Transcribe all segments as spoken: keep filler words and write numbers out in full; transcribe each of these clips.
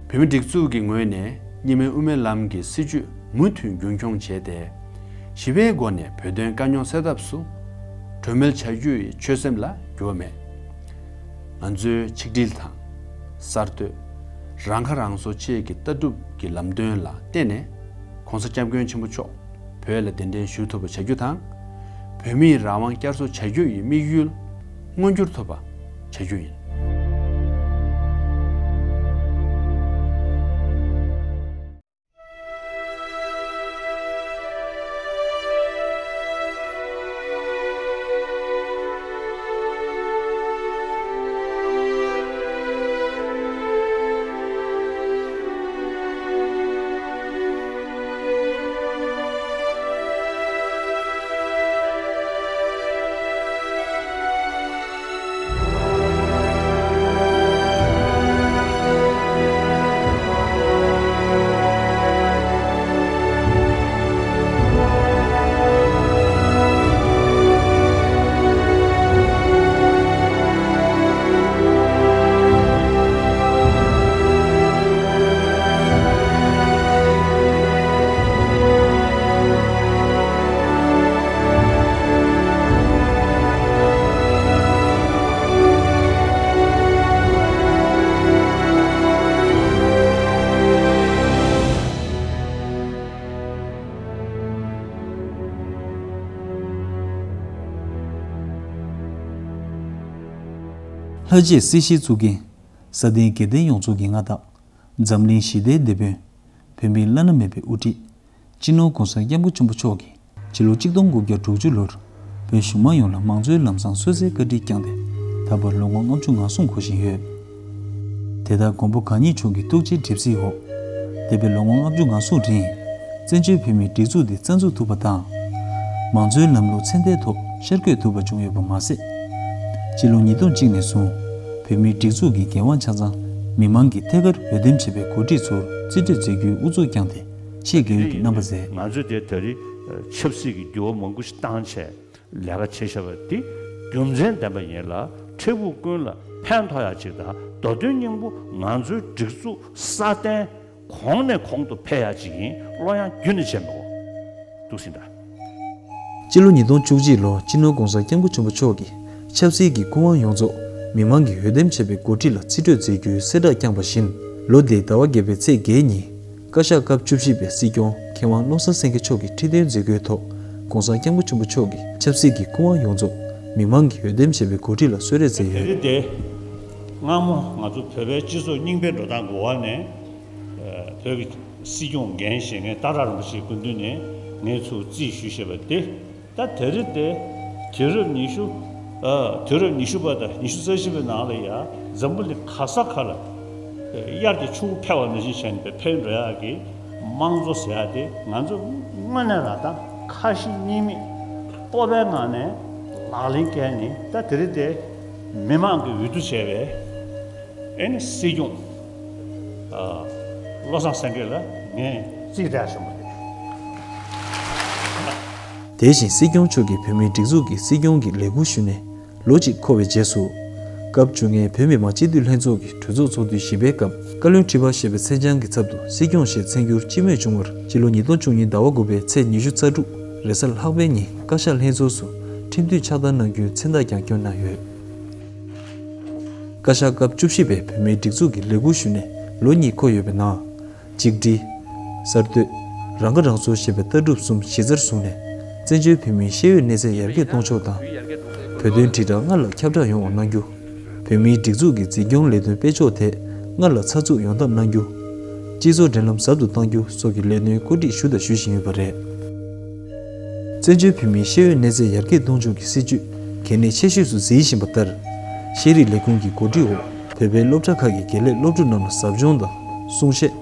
བོད་མིའི་སྒྲིག་འཛུགས་ཀྱི་ངོས་ནས་གཉིས་སྨན་དབུ་མའི་ལམ་གྱི་སྲིད་བྱུས་མུ་མཐུད་རྒྱུན་འཁྱོངས་བྱས་ཏེ། ཞི་བའི་སྒོ་ནས་བོད་དོན་དཀའ་རྙོག་སེལ་ཐབས་སུ་གྲོས་མོལ་བྱ་རྒྱུ་ཡི་ཆོད་སེམས་ལ་འགྱུར་བ་མེད། ང་ཚོའི་ཆིག་སྒྲིལ་དང་། གསར་གཏོད། རང་ཁ་རང་གསོ་བཅས་ཀྱི་ལྟ་གྲུབ་ཀྱི་ལམ་སྟོན་ལ་བརྟེན་ནས། ྋགོང་ས་ྋསྐྱབས་མགོན་ཆེན་པོ་མཆོག་བོད་ལ་གདན་འདྲེན་ཞུ་ཐུབ་པ་བྱ་རྒྱུ་དང་། བོད་མིའི་རང་དབང་བསྐྱར་གསོ་བྱ་རྒྱུ་ཡི་དམིགས་ཡུལ་མངོན་འགྱུར་ཐུབ་པ་བྱ་རྒྱུ་ཡིན། ལྷ་རྗེ་སྲིད་ཞིའི་གཙུག་རྒྱན། ས་སྟེང་དགེ་ལྡན་ཡོངས་རྫོགས་ཀྱི་མངའ་བདག་འཛམ་གླིང་ཞི་བདེའི་དེད་དཔོན། བོད་མིའི་བླ་ན་མེད་པའི་དབུ་ཁྲིད། སྤྱི་ནོར་ྋགོང་ས་ྋསྐྱབས་མགོན་ཆེན་པོ་མཆོག་གིས་ཕྱི་ལོ་གཅིག་སྟོང་དགུ་བརྒྱ་དྲུག་ཅུ་ལོར་བོད་གཞུང་མང་ཡོངས་ལ་མང་གཙོའི་ལམ་བཟང་སྲོལ་རྩའི་བཀའ་དྲིན་བསྐྱངས་ཏེ། ད་བར་ལོ་ངོ་ལྔ་བཅུ་ང་གསུམ་འཁོར་བཞིན་ཡོད། དེ་ལྟར་མགོན་པོ་གང་ཉིད་མཆོག་གི་ཐུགས་རྗེའི་གྲིབ་བསིལ་འོག་འདས་པའི་ལོ་ངོ་ལྔ་བཅུ་ང་གསུམ་རིང་། བཙན་བྱོལ་བོད་མིའི་སྒྲིག་འཛུགས་འདི་རྩ་འཛུགས་ཐུབ་པ་དང་། མང་གཙོའི་ལམ་ལུགས་ཚད་ལྡན་ཐོག་ཤར་བསྐྱོད་ཐུབ་པ་བྱུང་ཡོད་པ་མ་ཟད། སྤྱི་ལོ་ཉིས་སྟོང་གཅིག་ནས་བཟུང་། བོད་མིའི་སྒྲིག་འཛུགས་ཀྱི་འགན་དབང་ཆ་ཚང་མི་མང་གིས་ཐད་ཀར་འོས་འདེམས་བྱས་པའི་འགོ་ཁྲིད་ཚོར་རྩིས་སྤྲོད་མཛད་རྒྱུའི་ཨུ་ཚུགས་བསྐྱངས་ཏེ། ཆེས་མགྱོགས་ཀྱི་རྣམ་པ་མཛད། ང་ཚོས་དེ་ད་རེས་ཆབ་སྲིད་ཀྱི་འགྱུར་བ་མང་པོ་ཞིག་བཏང་བྱས་ལས་ཀ་བྱེད་བཞིན་པ་འདི་རྒྱུ་མཚན་ལྡན་པ་ཡིན་ལ། འཕྲལ་ཕུགས་ཀུན་ལ་ཕན་ཐོགས་ཡག་ཅིག་དང་། མདོ་དོན་སྙིང་པོ་ང་ཚོའི་སྒྲིག་འཛུགས་སྲ་བརྟན་གོང་ནས་གོང་དུ་འཕེལ་ཡག་ཅིག་ཡིན། བློ་ཡང་རྒྱུན་ནས་བརྗེད་མི་དགོས། འདུག་ཟིན་གྲྭ། སྤྱི་ལོ་ཉིས་སྟོང་བཅུ་གཅིག་ལོར་སྤྱི་ནོར་ྋགོང་ས་ྋསྐྱབས་མགོན་ཆེན་པོ་མཆོག་གིས་ཆབ་སྲིད་ཀྱི་སྐུ་དབང་ཡོངས་རྫོགས་མི་མང་གིས་འོས་འདེམས་བྱས་པའི་འགོ་ཁྲིད་ལ་རྩིས་སྤྲོད་མཛད་རྒྱུའི་གསལ་བསྒྲགས་བསྐྱངས་པ་བཞིན། ལོ་འདིའི་ཟླ་བ་བརྒྱད་པའི་ཚེས་བརྒྱད་ཉིན། བཀའ་ཤག་སྐབས་བཅུ་བཞི་པའི་སྲིད་སྐྱོང་མཁས་དབང་བློ་བཟང་སེང་གེ་མཆོག་གིས་ཁྲི་འདོན་མཛད་སྒོའི་ཐོག ྋགོང་ས་ྋསྐྱབས་མགོན་ཆེན་པོ་མཆོག་གིས་ཆབ་སྲིད་ཀྱི་སྐུ་དབང་ཡོངས་རྫོགས་མི་མང་གིས་འོས་འདེམས་བྱས་པའི་འགོ་ཁྲིད་ལ་གསོལ་རས་མཛད་ཡོད། དེ་རིང་འདི་སྔ་མོ་ང་ཚོ་བོད་པའི་སྤྱི་ཚོགས་རྙིང་པའི་འགྲོ་སྟངས་འགོ་བ་ནས། བོད་ཀྱི་སྲིད་སྐྱོང་འགན་བཞེས་མཁན་སྟག་བྲག་རིན་པོ་ཆེའི་སྐུ་མདུན་ནས་ངས་ཚུར་རྩིས་ཞུས་བཞག་པ་དེ། ད་དེ་རིང་དེ་དུས་རབས་ཉི་ཤུ། ཨ། དུས་རབས་ཉི་ཤུ་པ་དང་ཉི་ཤུ་རྩ་བཞི་པའི་ནང་ལ་ཡ་འཛམ་བུ་གླིང་ག་ས་ག་ལ་དབྱར་གྱི་ཆུ་བོ་འཕེལ་བ་ནང་བཞིན་བྱས་ནས་འཕེལ་འགྲོ་ཡག་གི་དམངས་གཙོ་ཟེར་ཡག་དེ་ང་ཚོ་དངོས་གནས་རང་དང་ཁ་ཞེ་གཉིས་མེད་སྤོབས་པའི་ངང་ནས་ལག་ལེན་བཀལ་ནས། ད་དེ་རིང་དེ་མི་མང་གི་འོས་བསྡུ་བྱས་པའི་ཨེ་ནི་སྲིད་སྐྱོང་ཨ་བློ་བཟང་སེང་གེ་ལ་ངས་རྩིས་སྤྲད་སོང་བ་རེད། དེ་བཞིན་སྲིད་སྐྱོང་མཆོག་གིས་བོད་མིའི་སྒྲིག་འཛུགས་ཀྱི་སྲིད་སྐྱོང་གི་ལས་འཁུར་ཞུས་ནས་ལོ་གཅིག་འཁོར་བའི་རྗེས་སུ། སྐབས་བཅོ་ལྔའི་བོད་མི་མང་སྤྱི་འཐུས་ལྷན་ཚོགས་ཀྱི་གྲོས་ཚོགས་ཚོགས་དུས་བཞི་པའི་སྐབས། བཀའ་བློན་ཁྲི་པ་ཞེས་པའི་མཚན་བྱང་གི་ཚབ་ཏུ་སྲིད་སྐྱོང་ཞེས་མཚན་འགྱུར་སྤྱི་མོས་བྱུང་བར། སྤྱི་ལོ་ཉིས་སྟོང་བཅུ་གཉིས་ཟླ་བ་དགུ་པའི་ཚེས་ཉི་ཤུ་རྩ་དྲུག་རེས་གཟའ་ལྷག་པའི་ཉིན་བཀའ་ཤག་ལྷན་ཚོགས་སུ་ཁྲིམས་མཐུན་ཕྱག་བསྟར་གནང་རྒྱུའི་མཚན་རྟགས་ཀྱང་བསྐྱོན་གནང་ཡོད། བཀའ་ཤག་སྐབས་བཅུ་བཞི་པས་བོད་མིའི་སྒྲིག་འཛུགས་ཀྱི་ལས་འཁུར་ཞུས་ནས་ལོ་གཉིས་འཁོར་ཡོད་པའི་ནང་། གཅིག་སྒྲིལ། གསར་གཏོད། རང་ཁ་རང་གསོ་ཞེས་པའི་ལྟ་གྲུབ་གསུམ་གཞི་རྩར་བཟུང་ནས། བཙན་བྱོལ་བོད་མིའི་ཤེས་ཡོན་གནས་ཚད་ཡར་རྒྱས་གཏོང་ཕྱོགས་དང་། བོད་དོན་དྲིལ་བསྒྲགས་སྔར་ལས་ཁྱབ་བསྒྲགས་ཡོང་བ་གནང་རྒྱུ། བོད་མིའི་སྒྲིག་འཛུགས་ཀྱི་འཛིན་སྐྱོང་ལས་དོན་སྤེལ་ཕྱོགས་ཐད་སྔར་ལས་ཚགས་ཚུད་ཡོང་ཐབས་གནང་རྒྱུ། སྤྱི་ཚོགས་འབྲེལ་ལམ་ཟབ་ཏུ་གཏང་རྒྱུ་སོགས་ཀྱི་ལས་དོན་བཀོད་སྒྲིག་ཞུས་དང་ཞུ་བཞིན་ཡོད་པ་རེད། བཙན་བྱོལ་བོད་མིའི་ཤེས་ཡོན་གནས་ཚད་ཡར་རྒྱས་གཏོང་ཕྱོགས་ཀྱི་སྲིད་བྱུས་གལ་གནད་ཆེ་ཤོས་སུ་གཟིགས་བཞིན་པ་ལྟར། ཤེས་རིག་ལས་ཁུངས་ཀྱི་གོ་སྒྲིག་འོག་བོད་པའི་སློབ་གྲྭ་ཁག་གི་དགེ་ལས་སློབ་ཕྲུག་རྣམས་ལ་ཟབ་སྦྱོང་དང་གསུང་བཤད།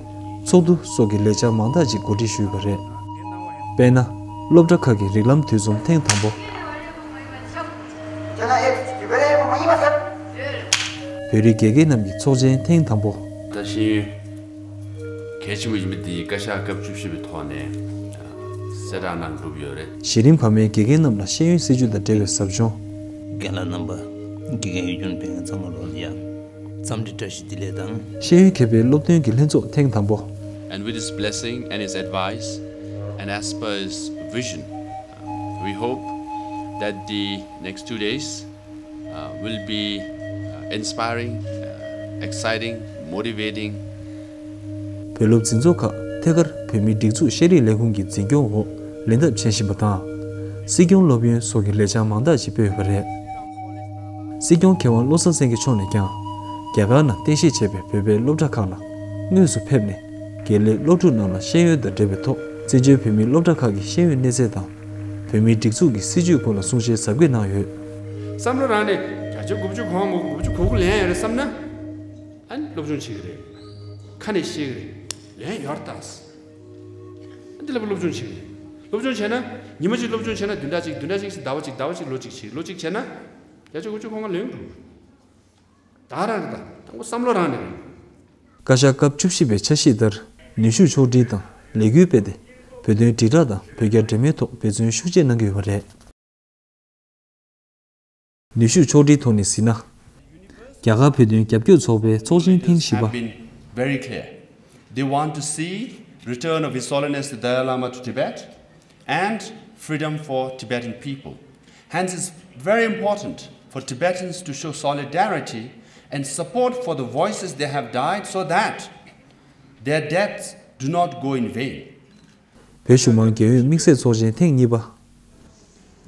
ཚོགས་འདུ་སོགས་ཀྱི་ལས་འཆར་མང་དག་ཅིག་གོ་སྒྲིག་ཞུས་པ་རེད། དཔེར་ན། སློབ་གྲྭ་ཁག་གི་རིགས་ལམ་དུས་འཛོམས་ཐེངས་དང་པོ། བོད་རིགས་དགེ་རྒན་རྣམས་ཀྱི་ཚོགས་ཆེན་ཐེངས་དང་པོ། ད་ཤེས་ཡོན་གལ་ཆེན་པོ་ཡིན་པ་འདི་བཀའ་ཤག་སྐབས་བཅུ་བཞི་པའི་ཐོག་ནས་གསལ་བསྒྲགས་གནང་གྲུབ་ཡོད་རེད། གཞི་རིམ་བར་མའི་དགེ་རྒན་རྣམས་ལ་ཤེས་ཡོན་སྲིད་བྱུས་དང་འབྲེལ་བའི་ཟབ་སྦྱོང་། རྒན་ལགས་རྣམ་པ། དགེ་རྒན་ཡུལ་སྐྱོང་བོད་ངན་ཚང་མ་ལོག་ཡ། འཚམས་འདྲི་བཀྲ་ཤིས་བདེ་ལེགས་དང་། ཤེས་ཡོན་མཁས་པའི་སློབ་སྟོན་གྱི་ལྷན་ཚོགས་ཐེངས་དང་པོ། And with his blessing and his advice, and as per his vision, we hope that the next two days, uh, will be, uh, inspiring, uh, exciting, motivating. བོད་སློབ་འཛིན་ཚོགས་ཁག་ཐད་ཀར་བོད་མིའི་སྒྲིག་འཛུགས་ཤེས་རིག་ལས་ཁུངས་ཀྱི་འཛིན་སྐྱོང་འོག་ལེན་ཐབས་བྱེད་བཞིན་པ་དང་། སྲིད་སྐྱོང་སློབ་ཡོན་སོགས་ཀྱི་ལས་འཆར་མང་དག་ཅིག་སྤེལ་ཡོད་པ་རེད། སྲིད་སྐྱོང་མཁས་དབང་བློ་བཟང་སེང་གེ་མཆོག་ནས་ཀྱང་། རྒྱ་གར་ནང་རྟེན་གཞི་བྱས་པའི་བོད་པའི་སློབ་གྲྭ་ཁག་ནང་དངོས་སུ་ཕེབས་ནས། དགེ་ལས་སློབ་ཕྲུག་རྣམས་ལ་ཤེས་ཡོན་དང་འབྲེལ་བའི་ཐོག་བཙན་བྱོལ་བོད་མིའི་སློབ་གྲྭ་ཁག་གི་ཤེས་ཡོན་གནས་ཚད་དང་། བོད་མིའི་སྒྲིག་འཛུགས་ཀྱི་སྲིད་བྱུས་སྐོར་ལ་གསུང་བཤད་གཟབ་རྒྱས་གནང་ཡོད། བསམ་བློ་རང་ནས་བརྒྱ་ཆ་དགུ་བཅུ་གོ་དགུ་བཅུ་གོ་དགུ་ལེན་ཡ་རེད་བསམ་ན། ཨ་ནི་སློབ་སྦྱོང་བྱེད་ཀྱི་རེད། ཁ་ནས་ཤེས་ཀྱི་རེད། ལེན་ཡོད་རེད་ད། ཨ་འདི་ལ་སློབ་སྦྱོང་བྱེད་ཀྱི་རེད། སློབ་སྦྱོང་བྱས་ན་ཉི་མ་གཅིག་སློབ་སྦྱོང་བྱས་ན་བདུན་ཕྲག་གཅིག་བདུན་ཕྲག་གཅིག་ཟླ་བ་གཅིག་ཟླ་བ་གཅིག་ལོ་གཅིག་བྱེད་ལོ་གཅིག་བྱས་ན། བརྒྱ་ཆ་དགུ་བཅུ་གོ་ལྔ་ལོན་འགྲོ། ད་རང་རེད་ད། དང་པོ་བསམ་བློ་རང་ནས་རེད། བཀའ་ཤག་སྐབས་བཅུ་བཞི་པའི་འཆར་གཞི་ལྟར་ནུས་ཤུགས་ཕྱོགས་སྒྲིལ་དང་ལས་འགུལ་སྤེལ་ཏེ། བོད་དོན་དྲིལ་བསྒྲགས་དང་བོད་རྒྱ་འབྲེལ་མོལ་ཐོག་འབད་བརྩོན་ཤུགས་ཆེ་གནང་གི་ཡོད་པ་རེད། ནུས་ཤུགས་ཕྱོགས་སྒྲིལ་ཐོག་ནས་གཟིགས་ན། རྒྱ་གར་བོད་དོན་རྒྱབ་སྐྱོར་ཚོགས་པའི་ཚོགས་ཆེན་ཐེངས་བཞི་པ། Have been very clear. They want to see return of His Holiness the Dalai Lama to Tibet and freedom for Tibetan people. Hence, it's very important for Tibetans to show solidarity and support for the voices they have died so that their deaths do not go in vain. བོད་གཞུང་མང་རྒྱལ་ཡོངས་དམིགས་བསལ་ཚོགས་ཆེན་ཐེངས་གཉིས་པ།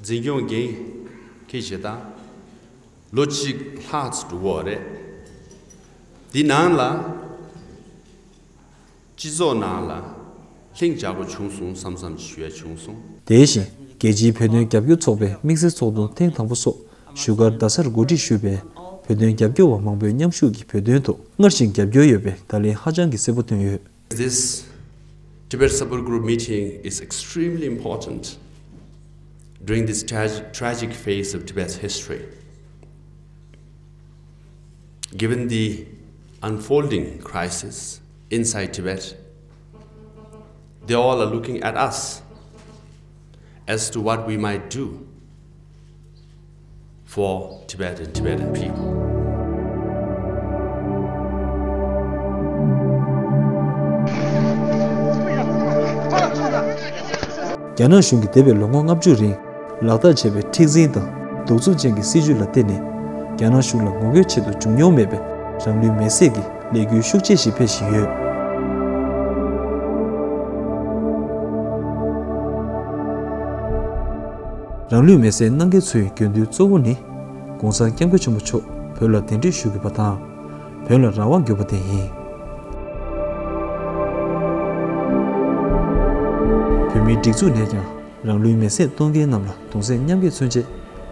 འཛིན་སྐྱོང་འགན་འཁྱེར་བྱེད་སྟངས་ལོ་གཅིག་ལྷག་ཙམ་འགྲོ་གི་ཡོད་རེད། འདི་ནང་ལ་སྤྱི་ཚོགས་ནང་ལ་ལྷིང་འཇགས་པོ་བྱུང་སོང་བསམ་བསམ་ཞུ་ཡ་བྱུང་སོང་། དེ་བཞིན་རྒྱལ་སྤྱིའི་བོད་དོན་རྒྱབ་སྐྱོར་ཚོགས་པའི་དམིགས་བསལ་ཚོགས་ཐུན་ཐེངས་དང་པོ་སོགས་བཞུགས་སྒར་རྡ་སར་གོ་སྒྲིག་ཞུས་པའི་བོད་དོན་རྒྱབ་སྐྱོར་བ་མང་པོའི་མཉམ་ཞུགས་ཀྱིས་བོད་དོན་ཐོག་སྔར་བཞིན་རྒྱབ་སྐྱོར་ཡོད་པའི་བརྡ་ལན་ཧ་ཅང་གི་གསལ་པོ་བཏོན་ཡོད། This Tibet Support Group meeting is extremely important during this trag- tragic phase of Tibet's history. Given the unfolding crisis inside Tibet, they all are looking at us as to what we might do for Tibet and Tibetan people. རྒྱ་ནག་གཞུང་གིས་འདས་པའི་ལོ་ངོ་ལྔ་བཅུ་རིང་ལག་བསྟར་བྱས་པའི་མཁྲེགས་འཛིན་དང་གདུག་རྩུབ་ཅན་གྱི་སྲིད་བྱུས་ལ་བརྟེན་ནས། རྒྱ་ནག་གཞུང་ལ་ངོ་རྒོལ་ཆེད་དུ་བྱུང་མྱོང་མེད་པའི་རང་ལུས་མེར་སྲེག་གི་ལས་འགུལ་ཤུགས་ཆེ་ཞིག་སྤེལ་བཞིན་ཡོད། རང་ལུས་མེར་སྲེག་གནང་མཁན་ཚོའི་དགོས་འདུན་གཙོ་བོ་ནི། ༸གོང་ས་༸སྐྱབས་མགོན་ཆེན་པོ་མཆོག་བོད་ལ་གདན་འདྲེན་ཞུ་དགོས་པ་དང་། བོད་ལ་རང་དབང་དགོས་པ་དེ་ཡིན། བོད་མིའི་སྒྲིག་འཛུགས་ནས་ཀྱང་རང་ལུས་མེར་སྲེག་གཏོང་མཁན་རྣམས་ལ་གདུང་སེམས་མཉམ་སྐྱེད་མཚོན་ཆེད།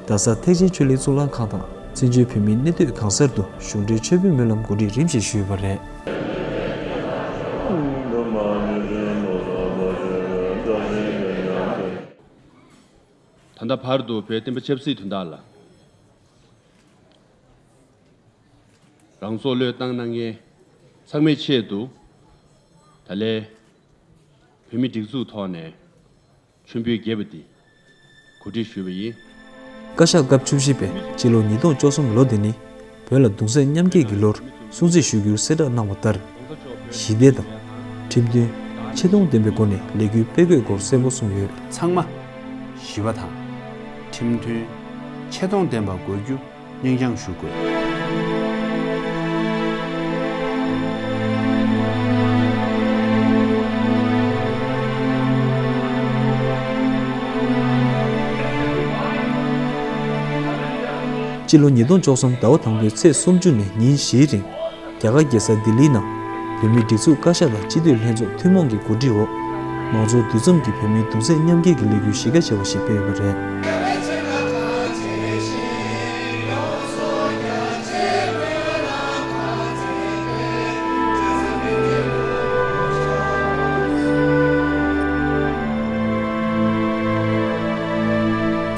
རྡ་ས་ཐེག་ཆེན་ཆོས་གླིང་གཙུག་ལག་ཁང་དང་བཙན་བྱོལ་བོད་མིའི་གནས་སྡོད་གང་སར་དུ་གཞུང་འབྲེལ་མཆོད་འབུལ་སྨོན་ལམ་གོ་སྒྲིག་རིམ་བཞིན་ཞུས་པ་རེད། ད་ལྟ་བར་དུ་བོད་བསྟན་པ་ཆབ་སྲིད་དོན་དག་ལ་རང་སྲོག་བློས་བཏང་གནང་མཁན་ཚང་མའི་ཆེད་དུ། ད་ལན་བོད་མི་སྒྲིག་འཛུགས་ཐོག་ནས་མཆོད་འབུལ་རྒྱས་པ་འདི་གོ་སྒྲིག་ཞུས་པ་ཡིན། བཀའ་ཤག་སྐབས་བཅུ་བཞི་པས་སྤྱི་ལོ་ཉིས་སྟོང་བཅུ་གསུམ་ལོ་འདི་ནི་བོད་ལ་གདུང་སེམས་མཉམ་སྐྱེད་ཀྱི་ལོར་སྲུང་བརྩི་ཞུ་རྒྱུར་གསལ་བསྒྲགས་གནང་བ་ལྟར། ཞི་བདེ་དང་། ཁྲིམས་མཐུན། ཆེ་མཐོང་ལྡན་པའི་སྒོ་ནས་ལས་འགུལ་སྤེལ་དགོས་སྐོར་གསལ་པོ་གསུངས་ཡོད། ཚང་མ་ཞི་བ་དང་། ཁྲིམས་མཐུན། ཆེ་མཐོང་ལྡན་པ་དགོས་རྒྱུ་སྙིང་བཅངས་ཞུ་དགོས། སྤྱི་ལོ་ཉིས་སྟོང་བཅུ་གསུམ་ཟླ་བ་དང་པོའི་ཚེས་སུམ་ཅུ་ནས་ཉིན་བཞིའི་རིང་། རྒྱ་གར་རྒྱལ་ས་ལྡི་ལིའི་ནང་བོད་མིའི་སྒྲིག་འཛུགས་བཀའ་ཤག་དང་སྤྱི་འཐུས་ལྷན་ཚོགས་ཐུན་མོང་གི་གོ་སྒྲིག་འོག་མང་ཚོགས་འདུ་འཛོམས་ཀྱིས་བོད་མིའི་གདུང་སེམས་མཉམ་སྐྱེད་ཀྱི་ལས་འགུལ་གཞི་རྒྱ་ཆེ་བ་ཞིག་སྤེལ་ཡོད་པ་རེད།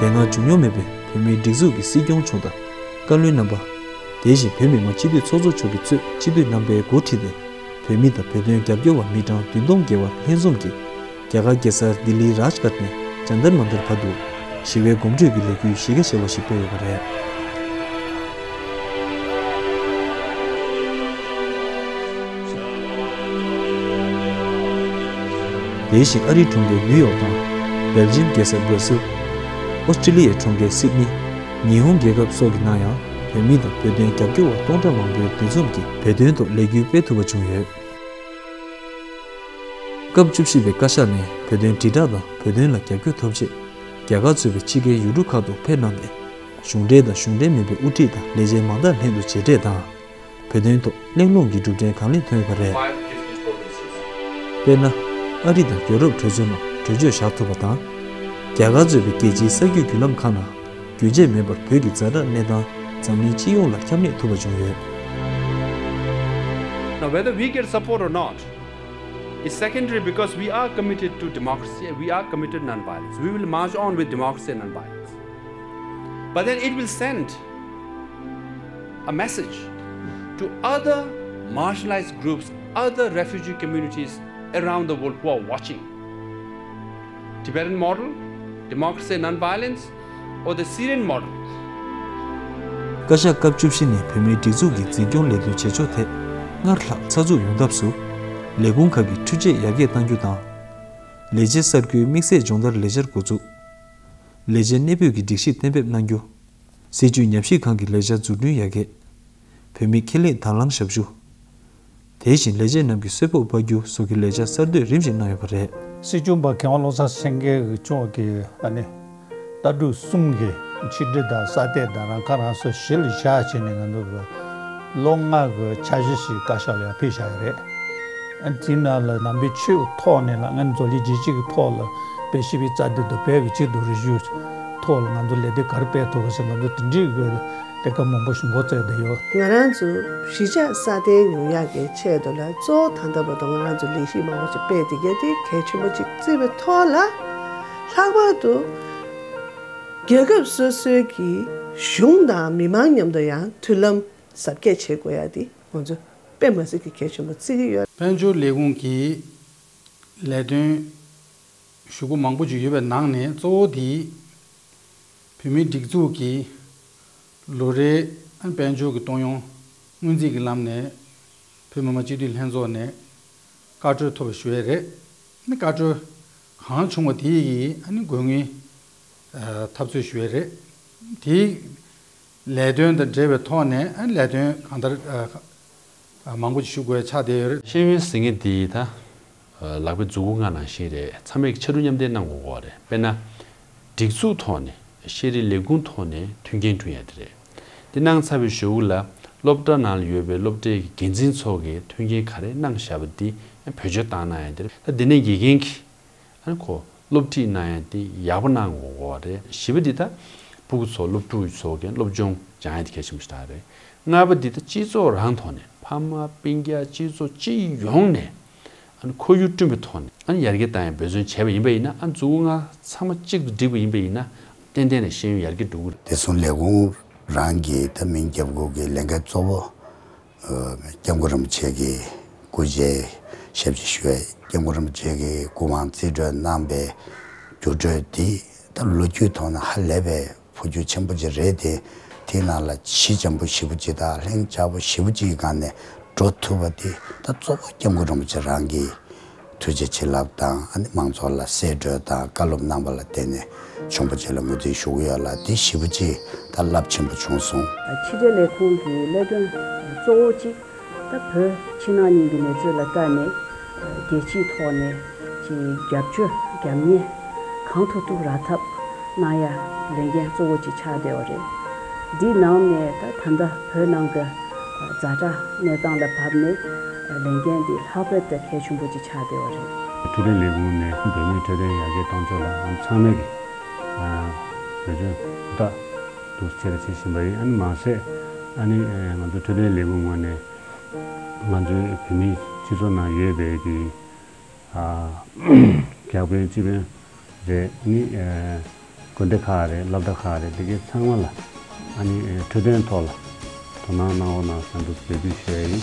དེ་སྔ་བྱུང་མྱོང་མེད་པའི་བོད་མིའི་སྒྲིག་འཛུགས་ཀྱི་སྲིད་སྐྱོང་མཆོག་དང་བཀའ་བློན་རྣམ་པ། དེ་བཞིན་བོད་མི་མང་སྤྱི་འཐུས་ཚོགས་གཙོ་མཆོག་གིས་གཙོས་སྤྱི་འཐུས་རྣམ་པས་འགོ་ཁྲིད་དེ། བོད་མི་དང་བོད་དོན་རྒྱབ་སྐྱོར་བ་མི་གྲངས་བདུན་སྟོང་བརྒལ་བ་ལྷན་འཛོམས་ཀྱིས། རྒྱ་གར་རྒྱལ་ས་ལྡི་ལིའི་རཱཇ་གྷཊ་ནས་ཇཱན་ཏར་མན་ཏར་བར་དུ་ཞི་བའི་གོམ་བགྲོད་ཀྱི་ལས་འགུལ་གཞི་རྒྱ་ཆེ་བ་ཞིག་སྤེལ་ཡོད་པ་རེད། དེ་བཞིན་ཨ་རིའི་གྲོང་ཁྱེར་ནིའུ་ཡོག་དང་། སྦེལ་ཇིམ་རྒྱལ་ས་སྦྲ་སིལ། ཨོ་སི་ཀྲི་ལི་ཡའི་གྲོང་ཁྱེར་སིད་ནི། ཉི་ཧོང་རྒྱལ་ཁབ་སོགས་ཀྱི་ནང་ཡང་བོད་མི་དང་བོད་དོན་རྒྱབ་སྐྱོར་བ་སྟོང་ཕྲག་མང་པོའི་འདུ་འཛོམས་ཀྱིས་བོད་དོན་ཐོག་ལས་འགུལ་སྤེལ་ཐུབ་པ་བྱུང་ཡོད། སྐབས་བཅུ་བཞི་པའི་བཀའ་ཤག་ནས་བོད་དོན་དྲིལ་བསྒྲགས་དང་བོད་དོན་ལ་རྒྱབ་སྐྱོར་ཐོབ་ཆེད། རྒྱ་གར་གཙོས་པའི་ཕྱི་རྒྱལ་ཡུལ་གྲུ་ཁག་ཏུ་ཕེབས་གནང་སྟེ། གཞུང་འབྲེལ་དང་གཞུང་འབྲེལ་མིན་པའི་དབུ་ཁྲིད་དང་ལས་བྱེད་མང་དག་ལྷན་དུ་མཇལ་འཕྲད་དང་། བོད་དོན་ཐོག་གླེང་སློང་གི་གྲུབ་འབྲས་གང་ལེགས་ཐོན་ཡོད་པ་རེད། དཔེར་ན། ཨ་རི་དང་ཡོ་རོབ་གྲོས་ཚོགས་ནང་གྲོས་ཆོད་བཞག་ཐུབ་པ་དང་། རྒྱ་གར་གཙོས་པའི་རྒྱལ་སྤྱིའི་གསར་འགྱུར་བརྒྱུད་ལམ་ཁག་ནང་རྒྱུན་ཆད་མེད་པར་བོད་ཀྱི་ཛ་དྲག་གནས་སྟངས་འཛམ་གླིང་སྤྱི་ཡོངས་ལ་ཁྱབ་གནས་ཐུབ་པ་བྱུང་ཡོད། Now, whether we get support or not is secondary because we are committed to democracy and we are committed to non-violence. We will march on with democracy and non-violence. But then it will send a message to other marginalized groups, other refugee communities around the world who are watching. Tibetan model, democracy and non-violence, or the Syrian model. བཀའ་ཤག་སྐབས་བཅུ་བཞི་ནས་བོད་མིའི་སྒྲིག་འཛུགས་ཀྱི་འཛིན་སྐྱོང་ལས་དོན་བྱེད་ཕྱོགས་ཐད་སྔར་ལྷག་ཚགས་ཚུད་ཡོང་ཐབས་སུ། ལས་ཁུངས་ཁག་གི་འཕྲུལ་ཆས་ཡར་རྒྱས་གཏང་རྒྱུ་དང་། ལས་བྱེད་གསར་བསྐོའི་དམིགས་བསལ་སྦྱོང་བརྡར་ལས་འཆར་འགོ་འཛུགས། ལས་བྱེད་གནས་སྤོས་ཀྱི་སྒྲིག་གཞི་གཏན་འབེབས་གནང་རྒྱུ། སྲིད་བྱུས་ཉམས་ཞིབ་ཁང་གི་ལས་འཆར་འཛུགས་སྐྲུན་ཡར་རྒྱས། བོད་མིའི་ཁེ་ལས་དང་བླངས་ཞབས་ཞུ། དེ་བཞིན་ལས་བྱེད་རྣམས་ཀྱི་གསོལ་ཕོགས་སྤར་རྒྱུ་སོགས་ཀྱི་ལས་འཆར་གསར་གཏོད་རིམ་བཞིན་གནང་ཡོད་པ་རེད། སྲིད་སྐྱོང་པ་མཁས་དབང་བློ་བཟང་སེང་གེ་མཆོག་གིས་ཨ་ནི་ལྟ་གྲུབ་གསུམ་གྱི་ཆིག་སྒྲིལ་དང་སྲ་བརྟན་དང་རང་ཁ་རང་གསོ་གཞི་ལ་བཞག་བྱས་ནས་ང་ཚོ་གི་ལོ་ལྔ་གི་འཆར་གཞི་ཞིག་བཀའ་ཤག་ལ་ཡར་ཕུལ་བཞག་ཡོད་རེད། ཨ་ནི་དེའི་ནང་ལ་ནང་པའི་ཆོས་ཐོག་ནས་ལ་ང་ཚོ་ལས་བྱེད་ཅིག་གི་ཐོག་ལ་དཔེ་ཞིབ་པའི་རྩ་དོན་དང་བོད་ཀྱི་སྤྱི་ཚོགས་རིག་གཞུང་ཐོག་ལ་ང་ཚོ་ལས་དོན་ག་རེ་སྤེལ་ཐུབ་ག་ཟེར་ང་ཚོ་དེ་འདྲའི་གི་ལས་ཀ་མང་པོ་ཞིག་འགོ་བཙུགས་བསྡད་ཡོད། ང་རང་ཚོ་གཞིས་ཆགས་སྲ་བརྟན་ཡོང་ཡག་གི་ཆེད་དུ་ལ་གཙོ་བོ་ད་ལྟ་བར་དུ་ང་རང་ཚོ་ལས་གཞི་མང་པོ་ཞིག་སྤེལ་བསྡད་ཡོད་དེ་གལ་ཆེན་པོ་ཅིག་བརྩིས་པའི་ཐོག་ལ། ལྷག་པར་དུ་རྒྱལ་ཁབ་སོ་སོའི་གི་གཞུང་དང་མི་མང་མཉམ་དུ་ཡང་མཐུན་ལམ་གཟབ་རྒྱས་བྱེད་དགོས་ཡག་དེ་ང་ཚོ་དཔེ་མ་སྲིད་ཀྱི་གལ་ཆེན་པོ་བརྩི་གི་ཡོད། དཔལ་འབྱོར་ལས་ཁུངས་ཀྱི་ལས་དོན་ཞུ་སྒོ་མང་པོ་ཅིག་ཡོད་པའི་ནང་ནས་གཙོ་བོ་དེ་བོད་མིའི་སྒྲིག་འཛུགས་ཀྱི་ལོ་རེའི་དཔལ་འབྱོར་གྱི་གཏོང་ཡོང་སྔོན་རྩིས་ཀྱི་ལམ་ནས་བོད་མི་མང་སྤྱི་འཐུས་ལྷན་ཚོགས་ནས་བཀའ་འཁྲོལ་ཐོབ་པ་ཞུ་ཡས་རེད། བཀའ་འཁྲོལ་གང་བྱུང་བ་དེ་ཡི་དགོས་ངེས་འཐབ་རྩོད་ཞུ་ཡས་རེད། དེའི་ལས་དོན་དང་འབྲེལ་བའི་ཐོག་ནས་ལས་དོན་གང་ལྟར་མང་པོ་ཞིག་ཞུ་དགོས་ཆགས་བསྡད་ཡོད་རེད། ཤེས་ཡོན་ཟེར་མཁན་འདི་ད་ལག་པའི་མཛུབ་གུ་ལྔ་ནང་བཞིན་རེད། ཚང་མས་ཕྱར་གྲུ་མཉམ་འདེགས་གནང་དགོས་ཀྱི་རེད། དཔེར་ན། སྒྲིག་འཛུགས་ཐོག་ནས་ཤེས་རིག་ལས་ཁུངས་ཐོག་ནས་མཐུན་རྐྱེན་བསྐྲུན་ཡ་དེ་རེད། དེ་གནང་ཚར་བའི་གཞུག་ལ་སློབ་གྲྭ་ནང་ལ་ཡོད་པའི་སློབ་གྲྭའི་འགན་འཛིན་ཚོ་གིས་མཐུན་རྐྱེན་ག་རེ་གནང་བཞག་པ་འདི་བེད་སྤྱོད་བཏང་གནང་ཡ་དེ་རེད། ད་འདི་ནས་དགེ་རྒན་གྱིས་ཨ་ནི་ཁོ་སློབ་ཁྲིད་གནང་ཡ་དེ་ཡག་པོ་གནང་དགོས་ཀྱི་རེད། བཞི་པ་འདི་ད་ཕྲུ་གུ་ཚོ་སློབ་ཕྲུག་ཚོ་གི་སློབ་སྦྱོང་སྦྱང་ཡ་དེ་གལ་ཆེན་པོ་ཞིག་རེད། ལྔ་པ་འདི་ད་སྤྱི་ཚོགས་རང་ཐོག་ནས་ཕ་མ་སྤུན་ཀྱག་སྤྱི་ཚོགས་སྤྱི་ཡོངས་ནས་ཨ་ནི་ཁོར་ཡུག་བསྐྲུན་པའི་ཐོག་ནས་ཨ་ནི་ཡར་རྒྱས་བཏང་ཡ་འབད་བརྩོན་བྱས་པ་ཡིན་པ་ཡིན་ན། ཨ་ནི་མཛུབ་གུ་ལྔ་ཚང་མ་གཅིག་ཏུ་བསྒྲིལ་བ་ཡིན་པ་ཡིན་ན་ཏན་ཏན་ནས་ཤེས་ཡོན་ཡར་རྒྱས་འགྲོ་གི་རེད། དེ་སོང་ལས་ཁུངས་རང་གི་ད་མིང་རྒྱབ་དགོས་ཀྱི་ལས་འགན་གཙོ་བོ་སྐྱབས་མགོན་རིན་པོ་ཆེ་གི་སྐུ་ཕྱྭའི་ཞབས་ཕྱི་ཞུ་ཡ། སྐྱབས་མགོན་རིན་པོ་ཆེ་གི་སྐུ་དབང་རྩིས་སྤྲོད་གནང་པའི་འགྱུར་འགྲོས་འདི་ད་ལོ་རྒྱུས་ཐོག་ནས་ཧ་ལས་པའི་འཕོ་འགྱུར་ཆེན་པོ་ཅིག་རེད་དེ། དེའི་ནང་ལ་ཞི་འཇམ་པོ་ཞེ་པོ་ཅིག་དང་ལྷིང་འཇགས་པོ་ཞེ་པོ་ཅིག་གི་སྒང་ནས་འགྲོ་ཐུབ་པ་དེ་ད་གཙོ་བོ་སྐྱབས་མགོན་རིན་པོ་ཆེ་རང་གི་ཐུགས་རྗེ་བྱིན་རླབས་དང་ཨ་ནི་མང་ཚོགས་ལ་གསལ་བསྒྲགས་དང་བཀའ་སློབ་གནང་པ་ལ་བརྟེན་ནས་བྱུང་བ་ཅིག་ལ་ངོས་འཛིན་ཞུ་གི་ཡོད་ལ། དེ་ཞེ་པོ་ཅིག་ད་རླབས་ཆེན་པོ་བྱུང་སོང་། ཕྱི་དྲིལ་ལས་ཁུངས་ཀྱི་ལས་དོན་གཙོ་བོ་གཅིག་ད་བོད་ཕྱི་ནང་གཉིས་ཀྱི་གནས་ཚུལ་ལ་ལྟ་ནས་རྒྱལ་སྤྱིའི་ཐོག་ནས་ཀྱི་རྒྱབ་སྐྱོར་རྒྱབ་གཉེར་གང་ཐུབ་ཐུབ་རག་ཐབས་གནང་ཡ་ལས་འགན་གཙོ་བོ་གཅིག་ཆགས་བསྡད་པ་རེད། འདིའི་ནང་ནས་ད་ད་ལྟ་བོད་ནང་གི་ཛ་དྲག་གནས་སྟངས་ལ་བབས་ནས་ལས་འགན་འདི་ལྷག་པར་དུ་གལ་ཆེན་པོ་གཅིག་ཆགས་བསྡད་པ་རེད། འཕྲོད་བསྟེན་ལས་ཁུངས་ནས་བོད་མིའི་འཕྲོད་བསྟེན་ཡར་རྒྱས་གཏོང་ཕྱོགས་ལ་ཚང་མས་ཀྱི་བེད་སྤྱོད་ཧུར་ཐག་ཏུ་བྱས་རེ་བྱེད་བཞིན་པ་ཡིན། ཨ་ནི་མ་ཟད་ཨ་ནི་ང་ཚོའི་འཕྲོད་བསྟེན་ལས་ཁུངས་ངོས་ནས་ང་ཚོའི་བོད་མིའི་སྤྱི་ཚོགས་ནང་ཡོད་པའི་གི་རྒྱག་དཔོན་སྤྱི་དཔོན་རེད། ནི་དགོན་སྡེ་ཁག་རེད། སློབ་གྲྭ་ཁག་རེད། དེ་གའི་ཚང་མ་ལ་ཨ་ནི་འཕྲོད་བསྟེན་ཐོག་ལ་དོ་སྣང་གནང་རོགས་གནང་ཟེར་འདུག་འབོད་སྐུལ་ཞུ་ཡ་ཡིན།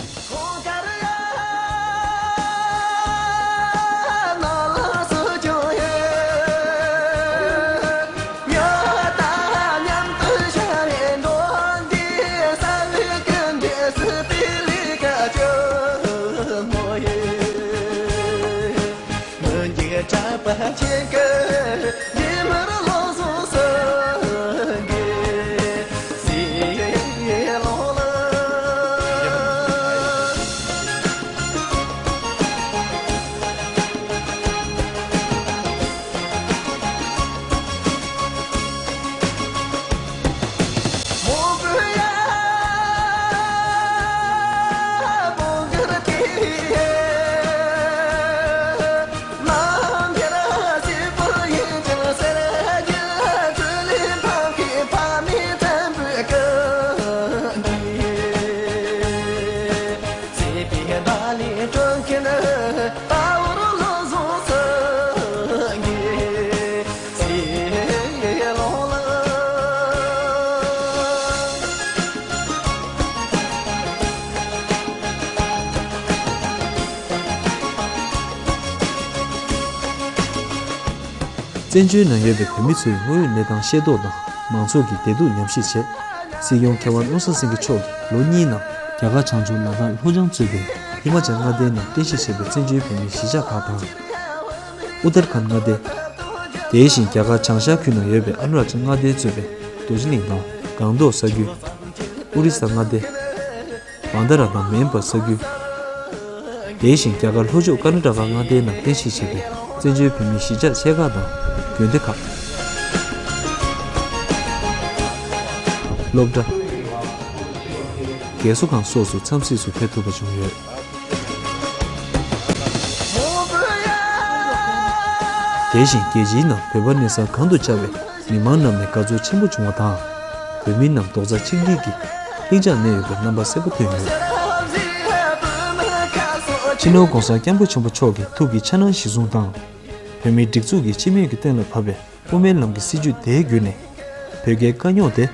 བཙན་བྱོལ་ནང་ཡོད་པའི་བོད་མི་ཚོའི་དངོས་ཡོད་གནས་སྟངས་ཤེས་རྟོགས་དང་མང་ཚོགས་ཀྱི་བདེ་སྡུག་ཉམས་ཞིབ་ཆེད། སྲིད་སྐྱོང་མཁས་དབང་བློ་བཟང་སེང་གེ་མཆོག་གིས་ལོ་གཉིས་ནང་རྒྱ་གར་བྱང་ཕྱོགས་ལ་དྭགས་ལྷོ་བྱང་གཙོས་པའི་ཧི་མ་ཅལ་མངའ་སྡེའི་ནང་རྟེན་གཞི་བྱས་པའི་བཙན་བྱོལ་བོད་མིའི་གཞིས་ཆགས་ཁག་དང་། ཨུ་ཏར་ཁཱན་མངའ་སྡེ། དེ་བཞིན་རྒྱ་གར་བྱང་ཤར་ཁུལ་ནང་ཡོད་པའི་ཨ་ནུ་ར་ཅལ་མངའ་སྡེ་གཙོས་པའི་རྡོ་རྗེ་གླིང་དང་སྒང་ཏོག་ས་ཁུལ། ཨོ་རི་ས་མངའ་སྡེ། བྷན་དྷ་ར་དང་མེན་པ་ས་ཁུལ། དེ་བཞིན་རྒྱ་གར་ལྷོ་ཕྱོགས་ཀར་ན་ཊ་ཀ་མངའ་སྡེའི་ནང་རྟེན་གཞི་བྱས་པའི་བཙན་བྱོལ་བོད་མིའི་གཞིས་ཆགས་ཆེ་ཁག་དང་དགོན་སྡེ་ཁག། སློབ་གྲྭ། རྒས་གསོ་ཁང་སོགས་སུ་འཚམས་གཟིགས་སུ་ཕེབས་ཐུབ་པ་བྱུང་ཡོད། དེ་བཞིན་རྒྱལ་སྤྱིའི་ནང་བོད་པ་གནས་ས་གང་དུ་བཅར་བའི་མི་མང་རྣམས་ནས་དགའ་ཚོར་ཆེན་པོ་བྱུང་བ་དང་། བོད་མི་རྣམས་རྡོག་རྩ་གཅིག་སྒྲིལ་གྱིས་ལྷིང་འཇགས་གནས་ཡོད་པའི་རྣམ་པ་གསལ་པོ་ཐོན་ཡོད། སྤྱི་ནོར་༧གོང་ས་༧སྐྱབས་མགོན་ཆེན་པོ་མཆོག་གི་ཐུགས་ཀྱི་འཆར་སྣང་གཞིར་བཟུང་དང་། བོད་མིའི་སྒྲིག་འཛུགས་ཀྱི་སྤྱི་མོས་ཀྱི་གཏན་ལ་ཕབ་པའི་དབུ་མའི་ལམ་གྱི་སྲིད་བྱུས་དེའི་བརྒྱུད་ནས། བོད་རྒྱའི་དཀའ་རྙོག་དེ་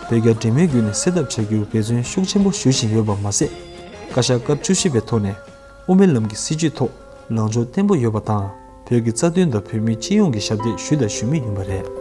བོད་རྒྱ་འབྲེལ་མོལ་བརྒྱུད་ནས་སེལ་ཐབས་བྱ་རྒྱུར་འབད་བརྩོན་ཤུགས་ཆེན་པོ་ཞུ་བཞིན་ཡོད་པ་མ་ཟད། བཀའ་ཤག་སྐབས་བཅུ་བཞི་པའི་ཐོག་ནས་དབུ་མའི་ལམ་གྱི་སྲིད་བྱུས་ཐོག་ལངས་ཕྱོགས་བརྟན་པོ་ཡོད་པ་དང་། བོད་ཀྱི་རྩ་དོན་དང་བོད་མིའི་སྤྱི་ཡོངས་ཀྱི་ཞབས་འདེགས་ཞུས་དང་ཞུ་མུས་ཡིན་པ་རེད།